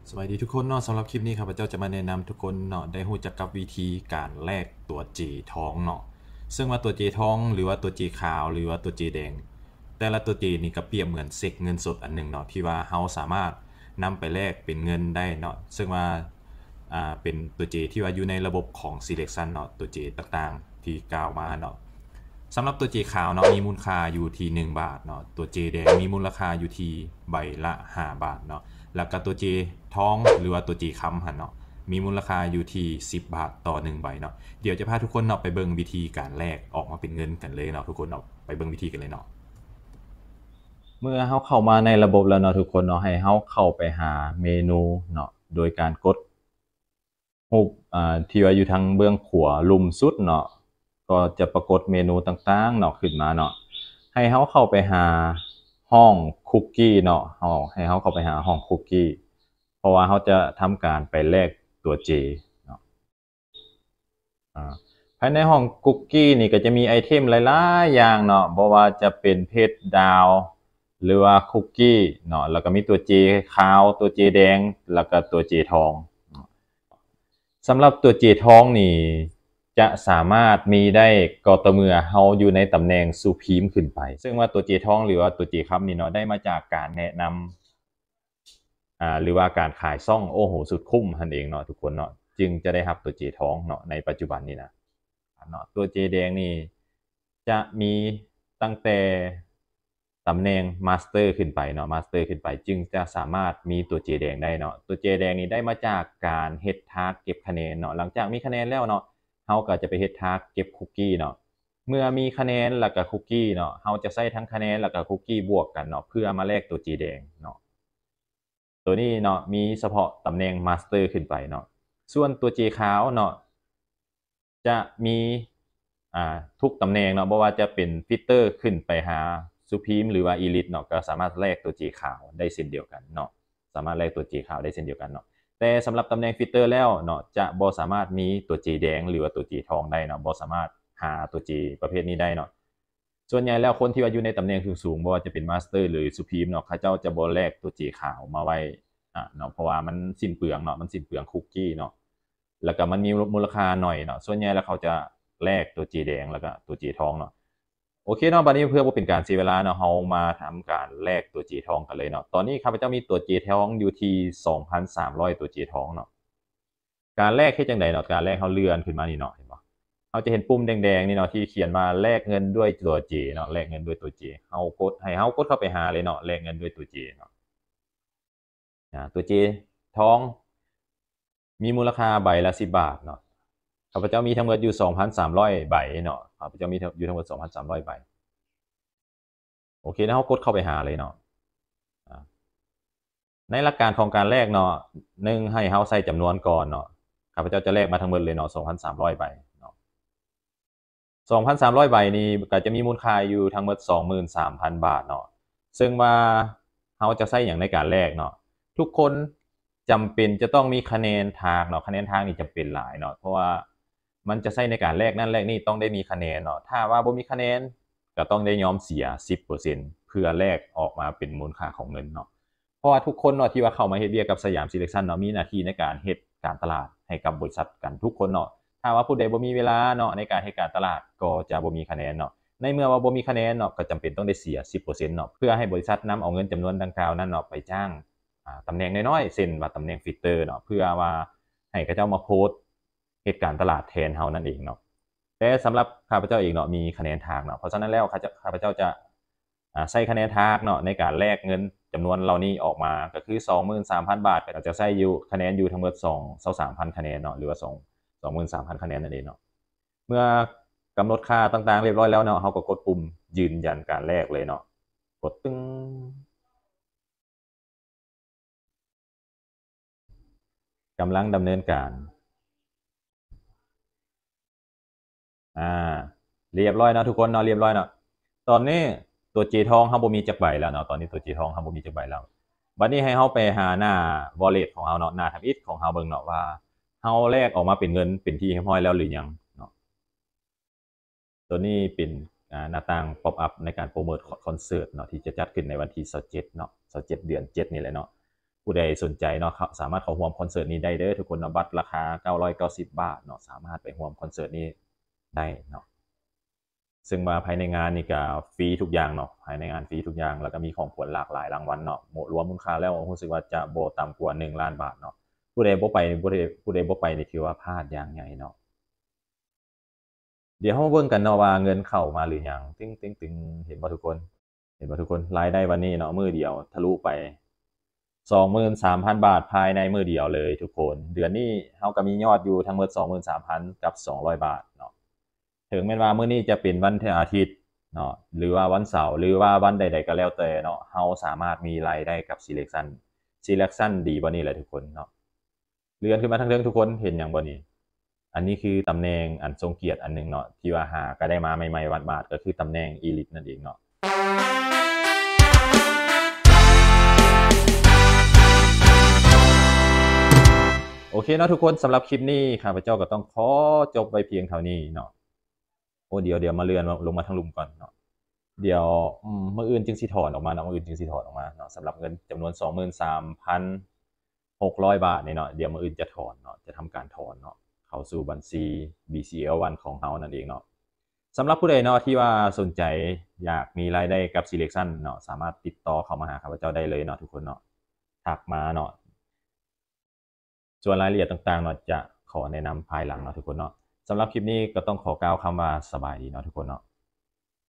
ສະບາຍດີທຸກຄົນເນາະ, ສຳລັບຄລິບນີ້ຂ້າພະເຈົ້າຈະມາແນະນຳທຸກຄົນເນາະ ໄດ້ຮູ້ຈັກກັບວິທີການແລກຕົວເຈທອງເນາະ, ເຊິ່ງວ່າຕົວເຈທອງ ຫຼືວ່າຕົວເຈຂາວ ຫຼືວ່າຕົວເຈແດງ ແຕ່ລະຕົວເຈນີ້ກໍປຽບເໝືອນເຊັກເງິນສົດອັນໜຶ່ງເນາະ ທີ່ວ່າເຮົາສາມາດນຳໄປແລກເປັນເງິນໄດ້ເນາະ, ເຊິ່ງວ່າ ອ່າ ເປັນຕົວເຈທີ່ວ່າຢູ່ໃນລະບົບຂອງ Selection ເນາະ, ຕົວເຈຕ່າງໆທີ່ກ່າວມາເນາະ. ສຳລັບຕົວເຈຂາວເນາະ ມີມູນຄ່າຢູ່ທີ່ໜຶ່ງບາດເນາະ, ຕົວເຈແດງມີມູນລະຄ່າຢູ່ທີ່ໃບລະຫ້າບາດເນາະ, ແລ້ວກໍຕົວເຈທອງ ຫຼືວ່າຕົວເຈຄຳຫັ້ນເນາະ ມີມູນລະຄ່າຢູ່ທີ່ສິບບາດຕໍ່ໜຶ່ງໃບເນາະ. ດຽວຈະພາທຸກຄົນເນາະໄປເບິ່ງວິທີການແລກອອກມາເປັນເງິນກັນເລີຍເນາະ ທຸກຄົນເນາະ, ໄປເບິ່ງວິທີກັນເລີຍເນາະ. ເມື່ອເຮົາເຂົ້າມາໃນລະບົບແລ້ວເນາະ ທຸກຄົນເນາະ, ໃຫ້ເຮົາເຂົ້າໄປຫາເມນູເນາະ ໂດຍການກົດ ຮູບ ອ່າ ທີ່ວ່າຢູ່ທາງເບື້ອງຂວາລຸ່ມສຸດເນາະ, ກໍຈະປາກົດເມນູຕ່າງໆເນາະ ຂຶ້ນມາເນາະ. ໃຫ້ເຮົາເຂົ້າໄປຫາຫ້ອງຄຸກກີ້ເນາະ, ເຮົາ ໃຫ້ເຮົາເຂົ້າໄປຫາຫ້ອງຄຸກກີ້ ເພາະວ່າເຮົາຈະທຳການໄປແລກຕົວເຈເນາະ. ອ່າ ພາຍໃນຫ້ອງຄຸກກີ້ນີ້ກໍຈະມີໄອເທັມຫຼາຍໆຢ່າງເນາະ, ບໍ່ວ່າຈະເປັນເພັດດາວ ຫຼືວ່າຄຸກກີ້ເນາະ, ແລ້ວກໍມີຕົວເຈຂາວ ຕົວເຈແດງ ແລ້ວກໍຕົວເຈທອງເນາະ. ສຳລັບຕົວເຈທອງນີ້ ຈະສາມາດມີໄດ້ກໍຕໍ່ເມື່ອເຮົາຢູ່ໃນຕຳແໜ່ງ Supreme ຂຶ້ນໄປ, ເຊິ່ງວ່າຕົວເຈທອງ ຫຼືວ່າຕົວເຈຄຳນີ້ເນາະ ໄດ້ມາຈາກການແນະນຳ ອ່າ ຫຼືວ່າການຂາຍຊ່ອງໂອ້ໂຫສຸດຄຸ້ມຫັ້ນເອງເນາະ ທຸກຄົນເນາະ, ຈຶ່ງຈະໄດ້ຮັບຕົວເຈທອງເນາະ ໃນປັດຈຸບັນນີ້ນະເນາະ. ຕົວເຈແດງນີ້ຈະມີຕັ້ງແຕ່ຕຳແໜ່ງ Master ຂຶ້ນໄປເນາະ, Master ຂຶ້ນໄປຈຶ່ງຈະສາມາດມີຕົວເຈແດງໄດ້ເນາະ. ຕົວເຈແດງນີ້ໄດ້ມາຈາກການເຮັດ task ເກັບຄະແນນເນາະ, ຫຼັງຈາກມີຄະແນນແລ້ວເນາະ ເຮົາກໍຈະໄປເຮັດ task ເກັບຄຸກກີ້ເນາະ. ເມື່ອມີຄະແນນ ແລ້ວກໍຄຸກກີ້ເນາະ, ເຮົາຈະໃຊ້ທັງຄະແນນ ແລ້ວກໍຄຸກກີ້ບວກກັນເນາະ ເພື່ອມາແລກຕົວເຈແດງເນາະ. ຕົວນີ້ເນາະ ມີສະເພາະຕຳແໜ່ງ Master ຂຶ້ນໄປເນາະ. ສ່ວນຕົວເຈຂາວເນາະ ຈະມີ ອ່າ ທຸກຕຳແໜ່ງເນາະ, ບໍ່ວ່າຈະເປັນ Fitter ຂຶ້ນໄປຫາ Supreme ຫຼືວ່າ Elite ເນາະ, ກໍສາມາດແລກຕົວເຈຂາວໄດ້ເຊັ່ນດຽວກັນເນາະ, ສາມາດແລກຕົວເຈຂາວໄດ້ເຊັ່ນດຽວກັນເນາະ. ແຕ່ສຳລັບຕຳແໜ່ງ Fitter ແລ້ວເນາະ ຈະບໍ່ສາມາດມີຕົວເຈແດງ ຫຼືວ່າຕົວເຈທອງໄດ້ເນາະ, ບໍ່ສາມາດຫາຕົວເຈປະເພດນີ້ໄດ້ເນາະ. ສ່ວນໃຫຍ່ແລ້ວຄົນທີ່ວ່າຢູ່ໃນຕຳແໜ່ງສູງໆ ບໍ່ວ່າຈະເປັນ Master ຫຼື Supreme ເນາະ, ເຂົາເຈົ້າຈະບໍ່ແລກຕົວເຈຂາວມາໄວ້ ອາ ເນາະ, ເພາະວ່າມັນສິ້ນເປືອງເນາະ, ມັນສິ້ນເປືອງຄຸກກີ້ເນາະ, ແລ້ວກໍມັນມີມູນລະຄ່າໜ້ອຍເນາະ. ສ່ວນໃຫຍ່ແລ້ວເຂົາຈະແລກຕົວເຈແດງ ແລ້ວກໍຕົວເຈທອງເນາະ. ໂອເຄເນາະ, ບັດນີ້ເພື່ອບໍ່ເປັນການເສຍເວລາເນາະ, ເຮົາມາທຳການແລກຕົວເຈທອງກັນເລີຍເນາະ. ຕອນນີ້ຂ້າພະເຈົ້າມີຕົວເຈທອງຢູ່ທີ່ສອງພັນສາມຮ້ອຍຕົວເຈທອງເນາະ. ການແລກເຮັດຈັ່ງໃດເນາະ? ການແລກເຮົາເລື່ອນຂຶ້ນມານີ້ເນາະ, ເຫັນບໍ່? ເຮົາຈະເຫັນປຸ່ມແດງໆນີ້ເນາະ ທີ່ຂຽນວ່າແລກເງິນດ້ວຍຕົວເຈເນາະ, ແລກເງິນດ້ວຍຕົວເຈ. ເຮົາກົດ ໃຫ້ເຮົາກົດເຂົ້າໄປຫາເລີຍເນາະ, ແລກເງິນດ້ວຍຕົວເຈເນາະ. ອາ ຕົວເຈທອງມີມູນລະຄ່າໃບລະສິບບາດເນາະ. ຂ້າພະເຈົ້າມີທັງໝົດຢູ່ສອງພັນສາມຮ້ອຍໃບເນາະ, ຂ້າພະເຈົ້າມີ ຢູ່ທັງໝົດສອງພັນສາມຮ້ອຍໃບ. ໂອເຄເນາະ, ເຮົາກົດເຂົ້າໄປຫາເລີຍເນາະ. ອາ ໃນຫຼັກການຂອງການແລກເນາະ, ໜຶ່ງ ໃຫ້ເຮົາໃສ່ຈຳນວນກ່ອນເນາະ. ຂ້າພະເຈົ້າຈະແລກມາທັງໝົດເລີຍເນາະ, ສອງພັນສາມຮ້ອຍໃບເນາະ. ສອງພັນສາມຮ້ອຍໃບນີ້ກໍຈະມີມູນຄ່າຢູ່ທັງໝົດສອງໝື່ນສາມພັນບາດເນາະ. ເຊິ່ງວ່າເຮົາຈະໃຊ້ຫຍັງໃນການແລກເນາະ? ທຸກຄົນຈຳເປັນຈະຕ້ອງມີຄະແນນທາກເນາະ, ຄະແນນທາກນີ້ຈຳເປັນຫຼາຍເນາະ, ເພາະວ່າມັນຈະໃຊ້ໃນການແລກນັ້ນແລກນີ້ ຕ້ອງໄດ້ມີຄະແນນເນາະ. ຖ້າວ່າບໍ່ມີຄະແນນ ກໍຕ້ອງໄດ້ຍອມເສຍສິບເປີເຊັນ ເພື່ອແລກອອກມາເປັນມູນຄ່າຂອງເງິນເນາະ. ເພາະວ່າທຸກຄົນເນາະ ທີ່ວ່າເຂົ້າມາເຮັດວຽກກັບສະຫຍາມຊີເລັກຊັນເນາະ ມີໜ້າທີ່ໃນການເຮັດການຕະຫຼາດໃຫ້ກັບບໍລິສັດກັນທຸກຄົນເນາະ. ຖ້າວ່າຜູ້ໃດບໍ່ມີເວລາເນາະ ໃນການເຮັດການຕະຫຼາດ ກໍຈະບໍ່ມີຄະແນນເນາະ. ໃນເມື່ອວ່າບໍ່ມີຄະແນນເນາະ ກໍຈຳເປັນຕ້ອງໄດ້ເສຍສິບເປີເຊັນເນາະ ເພື່ອໃຫ້ບໍລິສັດນຳເອົາເງິນຈຳນວນດັ່ງກ່າວນັ້ນເນາະ ໄປຈ້າງ ອາ ຕຳແໜ່ງນ້ອຍໆ ເຊັ່ນວ່າຕຳແໜ່ງ Fitter ເນາະ ເພື່ອວ່າໃຫ້ເຂົາເຈົ້າມາໂພສເຮັດການຕະຫຼາດແທນເຮົານັ້ນເອງເນາະ. ແຕ່ສຳລັບຂ້າພະເຈົ້າເອງເນາະ ມີຄະແນນທາກເນາະ, ເພາະສະນັ້ນແລ້ວ ຂ້າພະເຈົ້າ ຂ້າພະເຈົ້າຈະ ອາ ໃຊ້ຄະແນນທາກເນາະ ໃນການແລກເງິນຈຳນວນເຫຼົ່ານີ້ອອກມາ ກໍຄືສອງໝື່ນສາມພັນບາດ ກໍຈະໃຊ້ຢູ່ ຄະແນນຢູ່ທັງໝົດສອງ ຊາວສາມພັນຄະແນນເນາະ ຫຼືວ່າສອງ ສອງໝື່ນສາມພັນຄະແນນນັ້ນເອງເນາະ. ເມື່ອກຳນົດຄ່າຕ່າງໆຮຽບຮ້ອຍແລ້ວເນາະ ເຮົາກໍກົດປຸ່ມຢືນຢັນການແລກເລີຍເນາະ, ກົດຕຶ້ງ. ກຳລັງດຳເນີນການ. ອາ ຮຽບຮ້ອຍເນາະທຸກຄົນເນາະ, ຮຽບຮ້ອຍເນາະ. ຕອນນີ້ຕົວເຈທອງເຮົາບໍ່ມີຈັກໃບແລ້ວເນາະ, ຕອນນີ້ຕົວເຈທອງເຮົາບໍ່ມີຈັກໃບແລ້ວ. ບັດນີ້ໃຫ້ເຮົາໄປຫາໜ້າ wallet ຂອງເຮົາເນາະ, ໜ້າທຳອິດຂອງເຮົາເບິ່ງເນາະ ວ່າເຮົາແລກອອກມາເປັນເງິນເປັນທີ່ຮຽບຮ້ອຍແລ້ວຫຼືຍັງເນາະ. ຕົວນີ້ເປັນ ອາ ໜ້າຕ່າງ pop up ໃນການໂປຣໂມດຄອນເສີດເນາະ ທີ່ຈະຈັດຂຶ້ນໃນວັນທີຊາວເຈັດເນາະ, ຊາວເຈັດເດືອນເຈັດນີ້ແຫຼະເນາະ. ຜູ້ໃດສົນໃຈເນາະ ເຂົ້າ ສາມາດເຂົ້າຮ່ວມຄອນເສີດນີ້ໄດ້ເດີທຸກຄົນເນາະ. ບັດລາຄາເກົ້າຮ້ອຍເກົ້າສິບບາດເນາະ ສາມາດໄປຮ່ວມຄອນເສີດນີ້ໄດ້ເນາະ. ເຊິ່ງວ່າພາຍໃນງານນີ້ກະຟຣີທຸກຢ່າງເນາະ ພາຍໃນງານຟຣີທຸກຢ່າງ ແລ້ວກະມີຂອງຂວັນຫຼາກຫຼາຍລາງວັນເນາະ. ໂມ ລວມມູນຄ່າແລ້ວຮູ້ສຶກວ່າຈະບໍ່ຕ່ຳກວ່າໜຶ່ງລ້ານບາດເນາະ. ຜູ້ໃດບໍ່ໄປ ຜູ້ໃດ ຜູ້ໃດບໍ່ໄປນີ້ຖືວ່າພາດຢ່າງໃຫຍ່ເນາະ. ດຽວເຮົາມາເບິ່ງກັນເນາະວ່າເງິນເຂົ້າມາຫຼືຍັງ. ຕຶງໆໆ ເຫັນບໍ່ທຸກຄົນ? ເຫັນບໍ່ທຸກຄົນ? ລາຍໄດ້ວັນນີ້ເນາະ ມື້ດຽວທະລຸໄປສອງໝື່ນສາມພັນບາດພາຍໃນມື້ດຽວເລີຍທຸກຄົນ. ເດືອນນີ້ເຮົາກະມີຍອດຢູ່ທັງໝົດສອງໝື່ນສາມພັນກັບສອງຮ້ອຍບາດເນາະ. ເຖິງແມ່ນວ່າມື້ນີ້ຈະເປັນວັນອາທິດເນາະ ຫຼືວ່າວັນເສົາ ຫຼືວ່າວັນໃດໆກະແລ້ວແຕ່ເນາະ ເຮົາສາມາດມີລາຍໄດ້ກັບ selection. Selection ດີບໍ່ນີ້ແຫຼະທຸກຄົນເນາະ. ເລື່ອນຂຶ້ນມາທາງເທິງທຸກຄົນ ເຫັນຫຍັງບໍ່ນີ້? ອັນນີ້ຄືຕຳແໜ່ງອັນຊົງກຽດອັນໜຶ່ງເນາະ ທີ່ວ່າຫາກະໄດ້ມາໃໝ່ໆ ຫວາດໆ ກະຄືຕຳແໜ່ງ elite ນັ້ນເອງເນາະ. ໂອເຄເນາະທຸກຄົນ ສຳລັບຄລິບນີ້ ຂ້າພະເຈົ້າກະຕ້ອງຂໍຈົບໄວ້ພຽງເທົ່ານີ້ເນາະ. ໂອ້ ດຽວ ດຽວມາເລື່ອນລົງມາທາງລຸ່ມກ່ອນເນາະ. ດຽວ ອືມ ມື້ອື່ນຈຶ່ງຊິຖອນອອກມາເນາະ ມື້ອື່ນຈຶ່ງຊິຖອນອອກມາເນາະ. ສຳລັບເງິນຈຳນວນສອງໝື່ນສາມພັນຫົກຮ້ອຍບາດນີ້ເນາະ ດຽວມື້ອື່ນຈະຖອນເນາະ ຈະທຳການຖອນເນາະ ເຂົ້າສູ່ບັນຊີ BCL One ຂອງເຮົານັ້ນເອງເນາະ. ສຳລັບຜູ້ໃດເນາະທີ່ວ່າສົນໃຈຢາກມີລາຍໄດ້ກັບ Selection ເນາະ ສາມາດຕິດຕໍ່ເຂົ້າມາຫາຂ້າພະເຈົ້າໄດ້ເລີຍເນາະທຸກຄົນເນາະ ທັກມາເນາະ. ສ່ວນລາຍລະອຽດຕ່າງໆເນາະ ຈະຂໍແນະນຳພາຍຫຼັງເນາະທຸກຄົນເນາະ. ສຳລັບຄລິບນີ້ກະຕ້ອງຂໍກ່າວຄຳວ່າສະບາຍດີເນາະທຸກຄົນເນາະ.